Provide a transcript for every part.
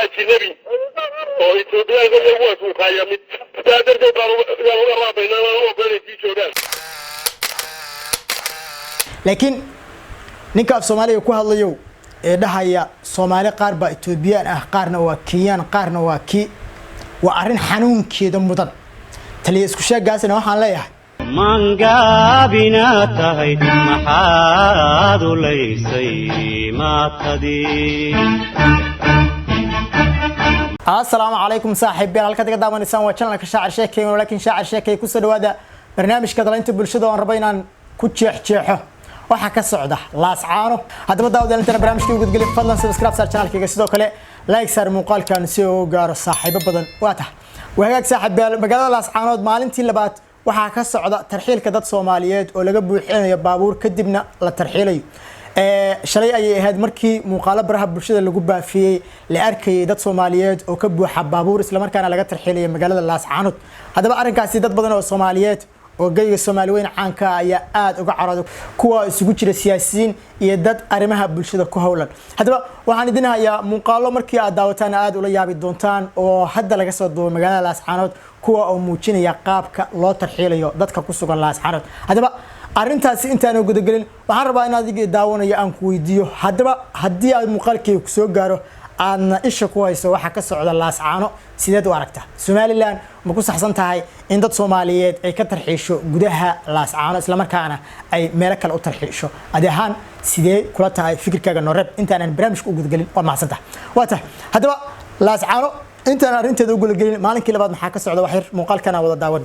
Ajinabi oo Etoobiyaanka iyo kuwaas uu kaaya mid, sidaa darteed baan yaan uga raabaynaa, waan u ogolanay sii joogaan. Laakiin ninka af Soomaaliga ku hadlayow ee dhahaya Soomaali qaar baa Etoobiyaan ah, qaarna waa Kenyaan, qaarna waa kii, waa arrin xanuunkeeda mudan. Taliya isku sheegaasina waxaan leeyahay: Mangaabinaad tahay, maxaad u laysay maatadii? Asalaamu calaykum saaxiibayaal, halkaad iga daawanaysaan waa channelka Shaacir Sheekey, laakiin Shaacir Sheekey. Kusoo dhawaada barnaamijka dalaynta bulshada oon rabo inaan ku jeexjeexo waxaa ka socda Laascaano. Haddaba daawadayaal, intana barnaamijka u gudgelin, fadlan subscribe saar channelkayga, sidoo kale like saar muuqaalkan si uu gaaro saaxiibo badan. Waa tahay, waa hagaag saaxiibayaal. Magaalada Laascaanood maalintii labaad waxaa ka socda tarxiilka dad Soomaaliyeed oo laga buuxinayo baabuur, kadibna la tarxiilayo. Shalay ayay ahayd markii muuqaalo baraha bulshada lagu baafiyey la arkayay dad Soomaaliyeed oo ka buuxa baabuur, islamarkaana laga tarxiilaya magaalada Laascaanood. Haddaba arrinkaasi dad badan oo Soomaaliyeed oo geyga Soomaali weyn caanka ah ayaa aada uga carooday, kuwa isugu jira siyaasiyiin iyo dad arrimaha bulshada ku howlan. Haddaba waxaan idin hayaa muuqaalo markii aad daawataan aada ula yaabi doontaan oo hadda laga soo duubay magaalada Laascaanood, kuwa oo muujinaya qaabka loo tarxiilayo dadka ku sugan Laascaanood. Haddaba arrintaasi intaanu gudagelin, waxaan rabaa in adiga daawanayo aan ku weydiiyo: haddaba haddii aad muuqaalkeyga kusoo gaaro, aadna isha ku hayso waxa ka socda Laascaano, sideed u aragtaa? Somaliland ma ku saxsan tahay in dad Soomaaliyeed ay ka tarxiisho gudaha Laascaano, islamarkaana ay meelo kale u tarxiisho? Adi ahaan sidee kula tahay? Fikirkaaga nooreeb intaanan barnaamijka u gudagelin. Waa mahadsan tahay. Waa tahay, haddaba Laascaano intaan arrinteeda u gudagelin, maalinkii labaad maxaa ka socda? Wax yar muuqaalkana wada daawan.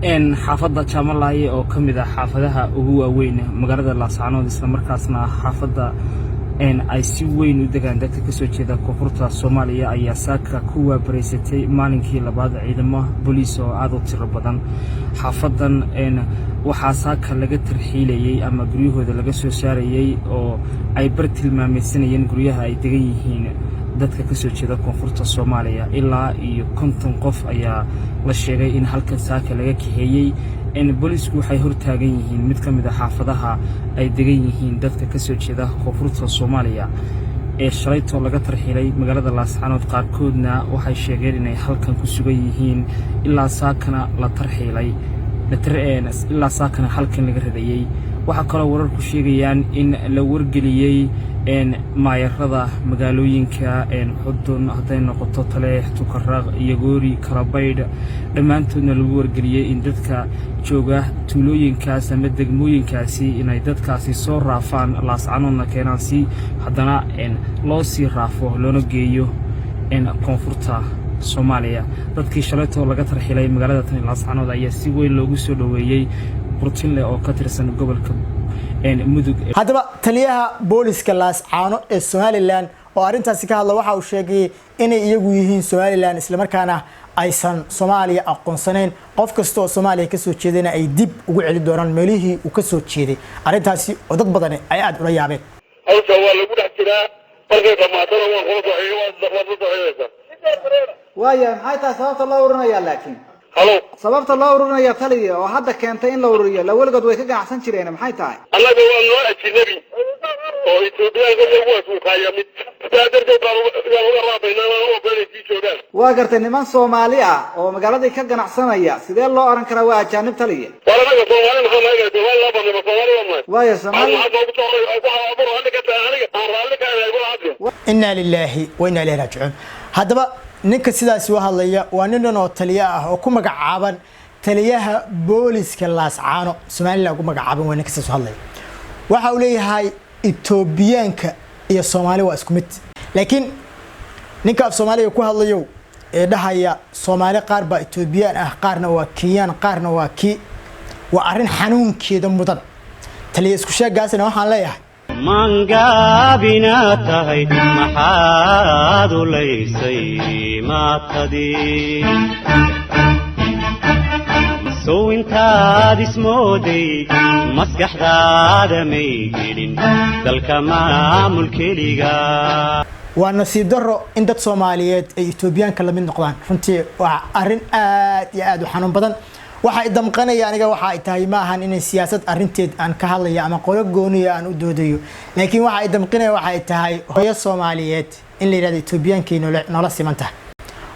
Xaafadda Jaamalaaye oo ka mid ah xaafadaha ugu waaweyn magaalada Laascaanood, islamarkaasna xaafadda ay si weyn u degaan dadka kasoo jeeda koonfurta Soomaaliya, ayaa saaka ku waabaraysatay maalinkii labaad ciidamo booliis oo aada u tiro badan. Xaafadan waxaa saaka laga tarxiilayey ama guryahooda laga soo saarayey oo ay bar tilmaamaysanayeen guryaha ay degan yihiin dadka kasoo jeeda koonfurta Soomaaliya. Ilaa iyo 50 qof ayaa la sheegay in halkan saaka laga kaxeeyey. Booliisku waxay hortaagan yihiin mid ka mid a xaafadaha ay degan yihiin dadka kasoo jeeda koonfurta Soomaaliya ee shalaytoo laga tarxiilay magaalada Laascaanood. Qaarkoodna waxay sheegeen inay halkan ku sugan yihiin ilaa saakana la tarxiilay, ilaa saakana halkan laga radayey. Waxaa kaloo wararku sheegayaan in la wargeliyey maayarada magaalooyinka Xudun, hadday noqoto Taleex, Tukaraq iyo Goori, Kalabaydh, dhammaantoodna lagu wargeliyey in dadka jooga tuulooyinkaas ama degmooyinkaasi inay dadkaasi soo raafaan, Laascanoodna keenaan, si haddana loo sii raafo loona geeyo koonfurta Soomaaliya. Dadkii shalaytoo laga tarxilay magaalada tani Laascanood ayaa si weyn loogu soo dhoweeyey Burtinle oo ka tirsan gobolka Mudug. Haddaba taliyaha booliska Laascaano ee Somaliland oo arrintaasi ka hadla waxa uu sheegay inay iyagu yihiin Somaliland, islamarkaana aysan Soomaaliya aqoonsanayn. Qof kasta oo Soomaaliya kasoo jeedayna ay dib ugu celi doonaan meelihii uu kasoo jeeday. Arrintaasi oo dad badani ay aada ula yaabeen. Hawsha waa lagu dhex jiraa, markay dhamaatana waan kula soo waad la soo xiriiraysaa. Waayahay, maxay tahay sababta loo ururinayaa laakiin? Halo? Sababta loo ururinaya, taliya, oo hadda keentay in la ururiyo, la weligood way ka ganacsan jireen, maxay tahay? Annaga waa noo ajinabi oo Etoobiyaanka iyo kuwaas uu kaaya mid, sidaa darteed baan yaan uga raabaynaa, waan u ogolanay sii joogaan. Waa gartay, niman Soomaali ah oo magaaladii ka ganacsanaya sidee loo oran karaa waa ajaanib, taliya? War annaga Soomaali maxaa naga? Soomaali laa banay, ma Soomaali waa nahay? Waaya, Soomaali. Maxaad noogu soo waxaa raalli ka tahay? Aniga aan raalli ka ahay kula hadli. Inaa lilaahi wa inaa ilayhi raajicuun. Haddaba ninka sidaasi u hadlaya waa nin dhan oo taliye ah oo ku magacaaban taliyaha booliska Laascaano Somaliland ugu magacaaban. Waa ninka sidaas u hadlaya. Waxa uu leeyahay Etoobiyaanka iyo Soomaali waa isku mid. Laakiin ninka af Soomaaliga ku hadlayow ee dhahaya Soomaali qaar baa Etoobiyaan ah, qaarna waa Kenyaan, qaarna waa kii, waa arrin xanuunkeeda mudan. Taliya isku sheegaasina waxaan leeyahay: Mangaabinaad tahay, maxaad u laysay maatadii? Sow intaad ismooday maskaxdaada may gelin dalka maamulkeliga. Waa nasiib daro in dad Soomaaliyeed ay Etoobiyaanka lamid noqdaan. Runtii waa arrin aad iyo aad u xanuun badan. Waxa i damqanaya aniga waxa ay tahay, ma ahan inay siyaasad arrinteed aan ka hadlayo ama qolo gooniya aan u doodayo, laakiin waxa i damqinaya waxa ay tahay hooyo Soomaaliyeed In la yidhahdo Etoobiyaankay noola siman tahay.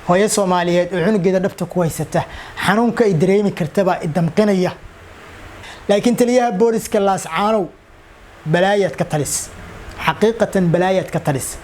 Hooyo Soomaaliyeed oo cunugeeda dhabta ku haysata, xanuunka ay dareemi kartabaa idamqinaya. Laakiin taliyaha booliska Laascaanow, balaayaad ka talis, xaqiiqatan balaayaad ka talis.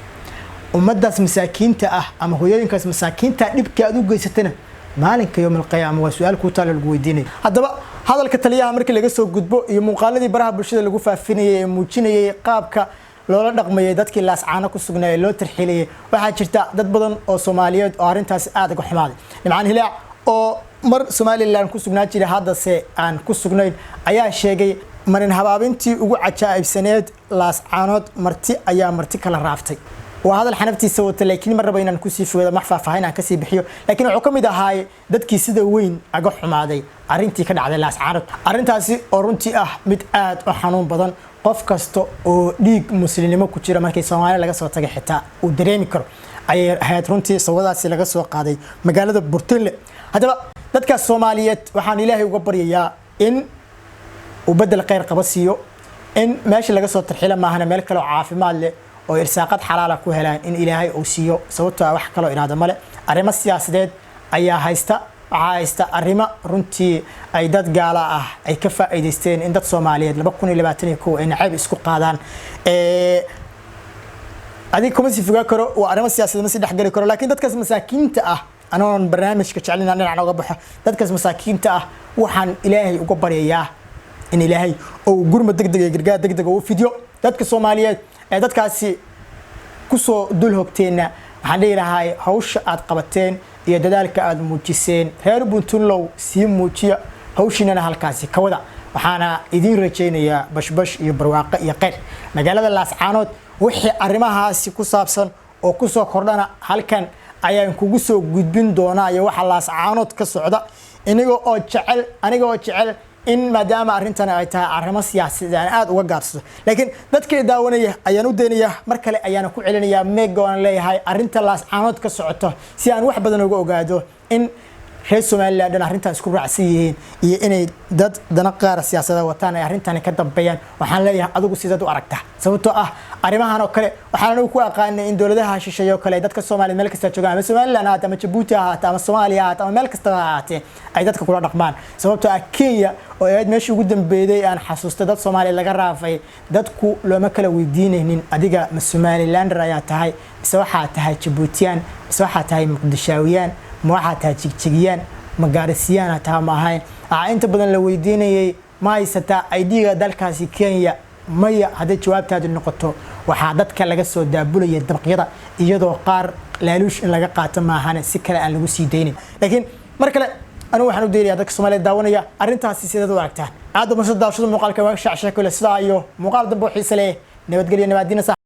Ummaddaas masaakiinta ah ama hooyooyinkaas masaakiinta dhibka aad u geysatana, maalinka yowm alqiyaama waa su-aal kuu taalo lagu weydiinayo. Haddaba hadalka taliyaha markii laga soo gudbo iyo muuqaaladii baraha bulshada lagu faafinayay ee muujinayay qaabka loola dhaqmayay dadkii Laascaano ku sugnaa ee loo tarxiilayay, waxaa jirta dad badan oo Soomaaliyeed oo arrintaasi aada uga xumaaday. Nimcaan Hilaac oo mar Somaliland ku sugnaa jira, haddase aan ku sugnayn, ayaa sheegay marin habaabintii ugu cajaa'ibsaneed Laascaanood, marti ayaa marti kala raaftay. Waa hadal xanaftiisa wata, laakiin ma rabo inaan kusii fogaado, max faahfaahin aan kasii bixiyo. Laakiin wuxuu ka mid ahaay dadkii sida weyn aga xumaaday arrintii ka dhacday Laascaanood, arrintaasi oo runtii ah mid aad u xanuun badan, qof kasta oo dhiig muslimnimo ku jira markii Soomaaliya laga soo tagay xitaa uu dareemi karo ayay ahayd runtii sawiradaasi laga soo qaaday magaalada Burtinle. Haddaba dadkaas Soomaaliyeed waxaan Ilaahay uga baryayaa in uu bedel kheyr qaba siiyo, in meesha laga soo tarxila maahana meel kale oo caafimaad leh oo irsaaqad xalaala ku helaan in Ilaahay uu siiyo. Sababtoo ah wax kaloo idhaahdo male, arrimo siyaasadeed ayaa haysta. Waxaa haysta arrimo runtii ay dad gaala ah ay ka faa'iidaysteen in dad Soomaaliyeed 2021 ay nacayb isku qaadaan. Adiga kuma sii fogaa karo, waa arrimo siyaasadeed, ma sii dhexgeli karo. Laakiin dadkaas masaakiinta ah, anoon barnaamijka jeclin inaan dhinac uga baxo, dadkaas masaakiinta ah waxaan Ilaahay uga baryayaa in Ilaahay uu gurmad degdeg iyo gargaar degdeg u fidiyo. Dadka Soomaaliyeed ee dadkaasi kusoo dul hogteenna waxaan dhihi lahay, hawsha aad qabateen iyo dadaalka aad muujiseen, reer Puntland, sii muujiya hawshiinana, halkaasi ka wada. Waxaana idiin rajaynayaa bashbash iyo barwaaqo iyo kheyr magaalada Laascaanood. Wixii arrimahaasi ku saabsan oo kusoo kordhana halkan ayaan kugu soo gudbin doonaa iyo waxa Laascaanood ka socda, iniga oo jecel, aniga oo jecel in maadaama arrintan ay tahay arrimo siyaasadeed aan aada uga gaabsado. Laakiin dadkii daawanaya ayaan u daynaya, mar kale ayaana ku celinayaa meega aan leeyahay arrinta Laascaanood ka socoto, si aan wax badan uga ogaado in reer Somaliland dhan arrintan isku raacsan yihiin iyo inay dad dana qaara siyaasada wataan ay arrintani ka dambeeyaan. Waxaan leeyahay, adigu sidaad u aragtaa? Sababtoo ah arrimahan oo kale waxaan anigu ku aqaanay in dowladaha shisheeye oo kale ay dadka Soomaaliya meel kasta joogaan, ama Somaliland ha ahaatee ama Jabuuti ha ahaatee ama Soomaaliya ha ahaatee ama meel kastaba ha ahaatee, ay dadka kula dhaqmaan. Sababtoo ah Kenya oo ahayd meeshii ugu dambeeyay aan xasuustay dad Soomaaliya laga raafay, dadku looma kala weydiinaynin adiga ma Somalilander ayaa tahay, mise waxaa tahay Jabuutiyaan, mise waxaa tahay Muqdishaawiyaan, ma waxaa tahay Jigjigiyaan, ma Gaarisiyaana taha, ma ahayn. Waxaa inta badan la weydiinayay, ma haysataa ID-ga dalkaasi Kenya? Maya hadday jawaabtaadu noqoto, waxaa dadka laga soo daabulaya dabaqyada, iyadoo qaar laaluush in laga qaato maahane si kale aan lagu sii daynin. Laakiin mar kale anigu waxaan u daynayaa dadka Soomaaliyeed daawanaya, arrintaasi sidaad u aragtaan? Aad u mahadsan daawashada muuqaalka. Waa shac sheeko leh. Sidaa iyo muuqaal dambe oo xiise leh, nabadgelyo, nabaadina.